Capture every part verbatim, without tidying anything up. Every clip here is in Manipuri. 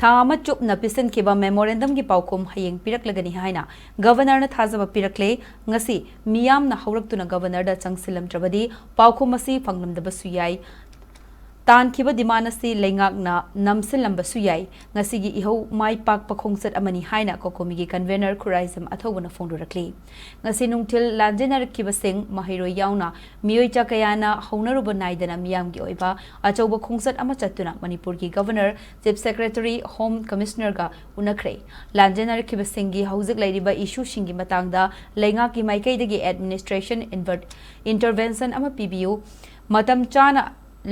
ꯊꯥ ꯑꯃ ꯆꯨꯞꯅ ꯄꯤꯁꯤꯟꯈꯤꯕ memorandumꯒꯤ ꯄꯥꯎꯈꯨꯝ ꯍꯌꯦꯡ ꯄꯤꯔꯛꯂꯒꯅꯤ ꯍꯥꯏꯅ Governorꯅ ꯊꯥꯖꯕ ꯄꯤꯔꯛꯂꯦ꯫ ꯉꯁꯤ ꯃꯤꯌꯥꯝꯅ ꯍꯧꯔꯛꯇꯨꯅ Governorꯗ ꯆꯪꯁꯤꯜꯂꯝꯗ꯭ꯔꯕꯗꯤ ꯄꯥꯎꯈꯨꯝ ꯑꯁꯤ ꯐꯪꯂꯝꯗꯕꯁꯨ ꯌꯥꯏ꯫ ꯇꯥꯟꯈꯤꯕ demand ꯑꯁꯤ ꯂꯩꯉꯥꯛꯅ ꯅꯝꯁꯤꯜꯂꯝꯕꯁꯨ ꯌꯥꯏ꯫ ꯉꯁꯤꯒꯤ ꯏꯍꯧ ꯃꯥꯏ ꯄꯥꯛꯄ ꯈꯣꯡꯆꯠ ꯑꯃꯅꯤ ꯍꯥꯏꯅ COCOMIꯒꯤ convener ꯈꯨꯔꯥꯏꯖꯝ ꯑꯊꯧꯕꯅ ꯐꯣꯡꯗꯣꯔꯛꯂꯤ꯫ ꯉꯁꯤ ꯅꯨꯡꯊꯤꯜ ꯂꯥꯟꯖꯦꯟꯅꯔꯛꯈꯤꯕꯁꯤꯡ, ꯃꯍꯩꯔꯣꯏ ꯌꯥꯎꯅ ꯃꯤꯑꯣꯏ ꯆꯥ ꯀꯌꯥꯅ ꯍꯧꯅꯔꯨꯕ ꯅꯥꯏꯗꯅ ꯃꯤꯌꯥꯝꯒꯤ ꯑꯣꯏꯕ ꯑꯆꯧꯕ ꯈꯣꯡꯆꯠ ꯑꯃ ꯆꯠꯇꯨꯅ ꯃꯅꯤꯄꯨꯔꯒꯤ Governor, Chief Secretary, Home Commissionerꯒ ꯎꯅꯈ꯭ꯔꯦ꯫ ꯂꯥꯟꯖꯦꯟꯅꯔꯛꯈꯤꯕꯁꯤꯡꯒꯤ ꯍꯧꯖꯤꯛ ꯂꯩꯔꯤꯕ issueꯁꯤꯡꯒꯤ ꯃꯇꯥꯡꯗ ꯂꯩꯉꯥꯛꯀꯤ ꯃꯥꯏꯀꯩꯗꯒꯤ administration inver-, intervention ꯑꯃ ꯄꯤꯕꯤꯌꯨ, ꯃꯇꯝ ꯆꯥꯅ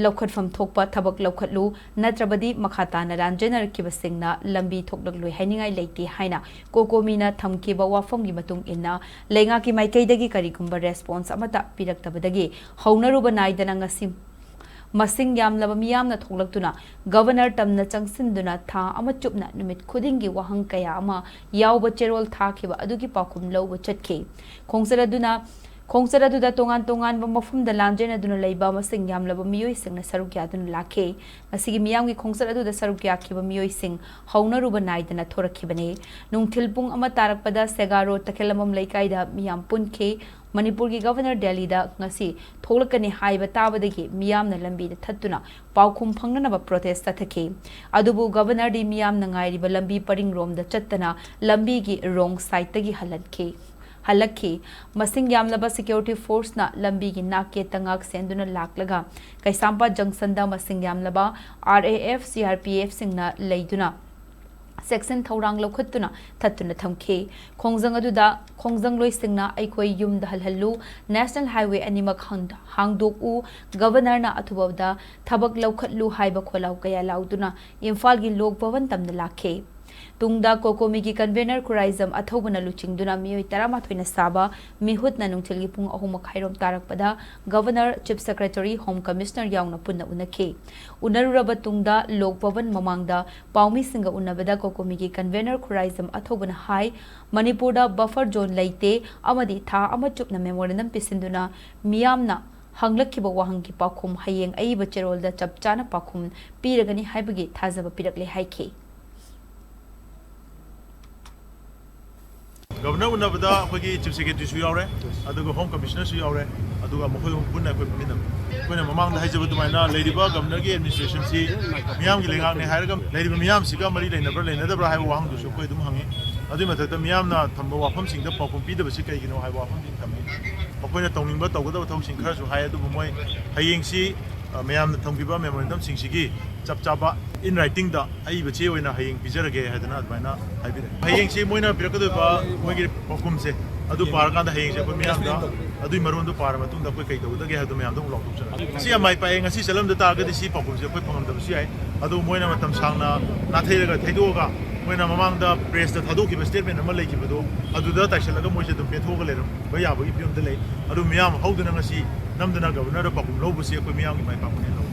ꯂꯧꯈꯠꯐꯝ ꯊꯣꯛꯄ ꯊꯕꯛ ꯂꯧꯈꯠꯂꯨ, ꯅꯠꯇ꯭ꯔꯕꯗꯤ ꯃꯈꯥ ꯇꯥꯅ ꯂꯥꯟꯖꯦꯟꯅꯔꯛꯈꯤꯕꯁꯤꯡꯅ ꯂꯝꯕꯤ ꯊꯣꯛꯂꯛꯂꯣꯏ ꯍꯥꯏꯅꯤꯡꯉꯥꯏ ꯂꯩꯇꯦ ꯍꯥꯏꯅ COCOMIꯅ ꯊꯝꯈꯤꯕ ꯋꯥꯐꯝꯒꯤ ꯃꯇꯨꯡ ꯏꯟꯅ ꯂꯩꯉꯥꯛꯀꯤ ꯃꯥꯏꯀꯩꯗꯒꯤ ꯀꯔꯤꯒꯨꯝꯕ response ꯑꯃꯠꯇ ꯄꯤꯔꯛꯇꯕꯗꯒꯤ ꯍꯧꯅꯔꯨꯕ ꯅꯥꯏꯗꯅ ꯉꯁꯤ ꯃꯁꯤꯡ ꯌꯥꯝꯂꯕ ꯃꯤꯌꯥꯝꯅ ꯊꯣꯛꯂꯛꯇꯨꯅ Governor ꯇꯝꯅ ꯆꯪꯁꯤꯟꯗꯨꯅ ꯊꯥ ꯑꯃ ꯆꯨꯞꯅ ꯅꯨꯃꯤꯠ ꯈꯨꯗꯤꯡꯒꯤ ꯋꯥꯍꯪ ꯀꯌꯥ ꯑꯃ ꯌꯥꯎꯕ ꯆꯦꯔꯣꯜ ꯊꯥꯈꯤꯕ ꯑꯗꯨꯒꯤ ꯄꯥꯎꯈꯨꯝ ꯂꯧꯕ ꯆꯠꯈꯤ꯫ ꯈꯣꯡꯆꯠ ꯑꯗꯨꯅ, ꯈꯣꯡꯆꯠ ꯑꯗꯨꯗ ꯇꯣꯉꯥꯟ ꯇꯣꯉꯥꯟꯕ ꯃꯐꯝꯗ ꯂꯥꯟꯖꯦꯟꯅꯗꯨꯅ ꯂꯩꯕ ꯃꯁꯤꯡ ꯌꯥꯝꯂꯕ ꯃꯤꯑꯣꯏꯁꯤꯡꯅ ꯁꯔꯨꯛ ꯌꯥꯗꯨꯅ ꯂꯥꯛꯈꯤ꯫ ꯉꯁꯤꯒꯤ ꯃꯤꯌꯥꯝꯒꯤ ꯈꯣꯡꯆꯠ ꯑꯗꯨꯗ ꯁꯔꯨꯛ ꯌꯥꯈꯤꯕ ꯃꯤꯑꯣꯏꯁꯤꯡ ꯍꯧꯅꯔꯨꯕ ꯅꯥꯏꯗꯅ ꯊꯣꯔꯛꯈꯤꯕꯅꯤ꯫ ꯅꯨꯡꯊꯤꯜ ꯄꯨꯡ ꯑꯃ ꯇꯥꯔꯛꯄꯗ ꯁꯦꯒꯥ ꯔꯣꯗ ꯇꯈꯦꯜꯂꯝꯕꯝ ꯂꯩꯀꯥꯏꯗ ꯃꯤꯌꯥꯝ ꯄꯨꯟꯈꯤ꯫ ꯃꯅꯤꯄꯨꯔꯒꯤ Governor ꯗꯦꯜꯂꯤꯗ ꯉꯁꯤ ꯊꯣꯛꯂꯛꯀꯅꯤ ꯍꯥꯏꯕ ꯇꯥꯕꯗꯒꯤ ꯃꯤꯌꯥꯝꯅ ꯂꯝꯕꯤꯗ ꯊꯠꯇꯨꯅ ꯄꯥꯎꯈꯨꯝ ꯐꯪꯅꯅꯕ protest ꯆꯠꯊꯈꯤ꯫ ꯑꯗꯨꯕꯨ Governorꯗꯤ ꯃꯤꯌꯥꯝꯅ ꯉꯥꯏꯔꯤꯕ ꯂꯝꯕꯤ ꯄꯔꯤꯡꯔꯣꯝꯗ ꯆꯠꯇꯅ ꯂꯝꯕꯤꯒꯤ wrong sideꯇꯒꯤ ꯍꯜꯍꯟꯈꯤ, ꯍꯜꯂꯛꯈꯤ꯫ ꯃꯁꯤꯡ ꯌꯥꯝꯂꯕ security forceꯅ ꯂꯝꯕꯤꯒꯤ ꯅꯥꯛ ꯌꯦꯠꯇ ꯉꯥꯛ ꯁꯦꯟꯗꯨꯅ ꯂꯥꯛꯂꯒ ꯀꯩꯁꯥꯝꯄꯥꯠ junctionꯗ ꯃꯁꯤꯡ ꯌꯥꯝꯂꯕ R A F, C R P Fꯁꯤꯡꯅ ꯂꯩꯗꯨꯅ ꯆꯦꯛꯁꯤꯟ ꯊꯧꯔꯥꯡ ꯂꯧꯈꯠꯇꯨꯅ ꯊꯠꯇꯨꯅ ꯊꯝꯈꯤ꯫ ꯈꯣꯡꯖꯪ ꯑꯗꯨꯗ ꯈꯣꯡꯖꯪꯂꯣꯏꯁꯤꯡꯅ "ꯑꯩꯈꯣꯏ ꯌꯨꯝꯗ ꯍꯜꯍꯜꯂꯨ, National Highway ꯑꯅꯤꯃꯛ ꯍꯥꯡ-, ꯍꯥꯡꯗꯣꯛꯎ, Governorꯅ ꯑꯊꯨꯕꯗ ꯊꯕꯛ ꯂꯧꯈꯠꯂꯨ" ꯍꯥꯏꯕ ꯈꯣꯜꯂꯥꯎ ꯀꯌꯥ ꯂꯥꯎꯗꯨꯅ ꯏꯝꯐꯥꯜꯒꯤ ꯂꯣꯛ ꯚꯕꯟ ꯇꯝꯅ ꯂꯥꯛꯈꯤ꯫ ꯇꯨꯡꯗ COCOMIꯒꯤ convener ꯈꯨꯔꯥꯏꯖꯝ ꯑꯊꯧꯕꯅ ꯂꯨꯆꯤꯡꯗꯨꯅ ꯃꯤꯑꯣꯏ ꯇꯔꯥꯃꯥꯊꯣꯏꯅ ꯁꯥꯕ ꯃꯤꯍꯨꯠꯅ ꯅꯨꯡꯊꯤꯜꯒꯤ ꯄꯨꯡ ꯑꯍꯨꯝ ꯃꯈꯥꯏꯔꯣꯝ ꯇꯥꯔꯛꯄꯗ Governor, Chief Secretary, Home Commissioner ꯌꯥꯎꯅ ꯄꯨꯟꯅ ꯎꯅꯈꯤ꯫ ꯎꯅꯔꯨꯔꯕ ꯇꯨꯡꯗ ꯂꯣꯛ ꯚꯕꯟ ꯃꯃꯥꯡꯗ ꯄꯥꯎꯃꯤꯁꯤꯡꯒ ꯎꯅꯕꯗ COCOMIꯒꯤ convener ꯈꯨꯔꯥꯏꯖꯝ ꯑꯊꯧꯕꯅ ꯍꯥꯏ, ꯃꯅꯤꯄꯨꯔꯗ buffer zone ꯂꯩꯇꯦ ꯑꯃꯗꯤ ꯊꯥ ꯑꯃ ꯆꯨꯞꯅ memorandum ꯄꯤꯁꯤꯟꯗꯨꯅ ꯃꯤꯌꯥꯝꯅ ꯍꯪꯂꯛꯈꯤꯕ ꯋꯥꯍꯪꯒꯤ ꯄꯥꯎꯈꯨꯝ ꯍꯌꯦꯡ ꯑꯏꯕ ꯆꯦꯔꯣꯜꯗ ꯆꯞ ꯆꯥꯅ ꯄꯥꯎꯈꯨꯝ ꯄꯤꯔꯒꯅꯤ ꯍꯥꯏꯕꯒꯤ ꯊꯥꯖꯕ ꯄꯤꯔꯛꯂꯦ ꯍꯥꯏꯈꯤ꯫ ꯒꯕꯔꯅꯔ ꯎꯅꯕꯗ ꯑꯩꯈꯣꯏꯒꯤ ꯆꯤꯐ ꯁꯦꯀ꯭ꯔꯦꯇꯔꯤꯁꯨ ꯌꯥꯎꯔꯦ, ꯑꯗꯨꯒ ꯍꯣꯝ ꯀꯃꯤꯁꯅꯔꯁꯨ ꯌꯥꯎꯔꯦ, ꯑꯗꯨꯒ ꯃꯈꯣꯏ ꯑꯍꯨꯝ ꯄꯨꯟꯅ ꯑꯩꯈꯣꯏ ꯐꯝꯃꯤꯟꯅꯕ꯫ ꯑꯩꯈꯣꯏꯅ ꯃꯃꯥꯡꯗ ꯍꯥꯏꯖꯕ ꯑꯗꯨꯃꯥꯏꯅ ꯂꯩꯔꯤꯕ ꯒꯕꯔꯅꯔꯒꯤ ꯑꯦꯗꯃꯤꯅꯤꯁꯇ꯭ꯔꯦꯁꯟꯁꯤ ꯃꯤꯌꯥꯝꯒꯤ ꯂꯩꯉꯥꯛꯅꯤ ꯍꯥꯏꯔꯒ ꯂꯩꯔꯤꯕ ꯃꯤꯌꯥꯝꯁꯤꯒ ꯃꯔꯤ ꯂꯩꯅꯕ꯭ꯔꯥ ꯂꯩꯅꯗꯕ꯭ꯔꯥ ꯍꯥꯏꯕ ꯋꯥꯍꯪꯗꯨꯁꯨ ꯑꯩꯈꯣꯏ ꯑꯗꯨꯝ ꯍꯪꯉꯤ꯫ ꯑꯗꯨꯒꯤ ꯃꯊꯛꯇ ꯃꯤꯌꯥꯝꯅ ꯊꯝꯕ ꯋꯥꯐꯝꯁꯤꯡꯗ ꯄꯥꯎꯈꯨꯝ ꯄꯤꯗꯕꯁꯤ ꯀꯩꯒꯤꯅꯣ ꯍꯥꯏꯕ ꯋꯥꯐꯝꯁꯤꯡ ꯊꯝꯃꯤ꯫ ꯃꯈꯣꯏꯅ ꯇꯧꯅꯤꯡꯕ ꯇꯧꯒꯗꯕ ꯊꯕꯛꯁꯤꯡ ꯈꯔꯁꯨ ꯍꯥꯏ, ꯑꯗꯨꯕꯨ ꯃꯣꯏ ꯍꯌꯦꯡꯁꯤ ꯑ, ꯃꯌꯥꯝꯅ ꯊꯝꯈꯤꯕ ꯃꯦꯃꯣꯔꯦꯟꯗꯝꯁꯤꯡꯁꯤꯒꯤ ꯆꯞ ꯆꯥꯕ in writing ꯗ ꯑꯏꯕ ꯆꯦ ꯑꯣꯏꯅ ꯍꯌꯦꯡ ꯄꯤꯖꯔꯒꯦ ꯍꯥꯏꯗꯅ ꯑꯗꯨꯃꯥꯏꯅ ꯍꯥꯏꯕꯤꯔꯛꯑꯦ꯫ ꯍꯌꯦꯡꯁꯤ ꯃꯣꯏꯅ ꯄꯤꯔꯛꯀꯗꯣꯏꯕ ꯃꯣꯏꯒꯤ ꯄꯥꯎꯈꯨꯝꯁꯦ ꯑꯗꯨ ꯄꯥꯔꯀꯥꯟꯗ ꯍꯌꯦꯡꯁꯦ ꯑꯩꯈꯣꯏ ꯃꯤꯌꯥꯝꯗ ꯑꯗꯨꯒꯤ ꯃꯔꯣꯟꯗꯣ ꯄꯥꯔ ꯃꯇꯨꯡꯗ ꯑꯩꯈꯣꯏ ꯀꯩ ꯇꯧꯒꯗꯒꯦ ꯍꯥꯏꯕꯗꯣ ꯃꯌꯥꯝꯗ ꯑꯃꯨꯛ ꯂꯥꯎꯊꯣꯛꯆꯔꯛꯑꯒꯦ꯫ ꯉꯁꯤ ꯌꯥꯝ ꯃꯥꯏ ꯄꯥꯛꯑꯦ꯫ ꯉꯁꯤ ꯆꯠꯂꯝꯗ ꯇꯥꯔꯒꯗꯤ ꯁꯤ ꯄꯥꯎꯈꯨꯝꯁꯦ ꯑꯩꯈꯣꯏ ꯐꯪꯉꯝꯗꯕꯁꯨ ꯌꯥꯏ꯫ ꯑꯗꯨ ꯃꯣꯏꯅ ꯃꯇꯝ ꯁꯥꯡꯅ ꯅꯥꯊꯩꯔꯒ ꯊꯩꯗꯣꯛꯑꯒ ꯃꯣꯏꯅ ꯃꯃꯥꯡꯗ ꯄ꯭ꯔꯦꯁꯇ ꯊꯥꯗꯣꯛꯈꯤꯕ ꯁ꯭ꯇꯦꯠꯃꯦꯟ ꯑꯃ ꯂꯩꯈꯤꯕꯗꯣ ꯑꯗꯨꯗ ꯇꯥꯏꯁꯜꯂꯒ ꯃꯣꯏꯁꯦ ꯑꯗꯨꯝ ꯄꯦꯟꯊꯣꯛꯑꯒ ꯂꯩꯔꯝꯕ ꯌꯥꯕꯒꯤ ꯐꯤꯕꯝꯗ ꯂꯩ꯫ ꯑꯗꯨ ꯃꯤꯌꯥꯝ ꯍꯧꯗꯨꯅ ꯉꯁꯤ ꯅꯝꯗꯅ ꯒꯕꯔꯅꯔꯗ ꯄꯥꯎꯈꯨꯝ ꯂꯧꯕꯁꯤ ꯑꯩꯈꯣꯏ ꯃꯤꯌꯥꯝꯒꯤ ꯃꯥꯏ ꯄꯥꯛꯄꯅꯦꯅ ꯂꯧꯏ꯫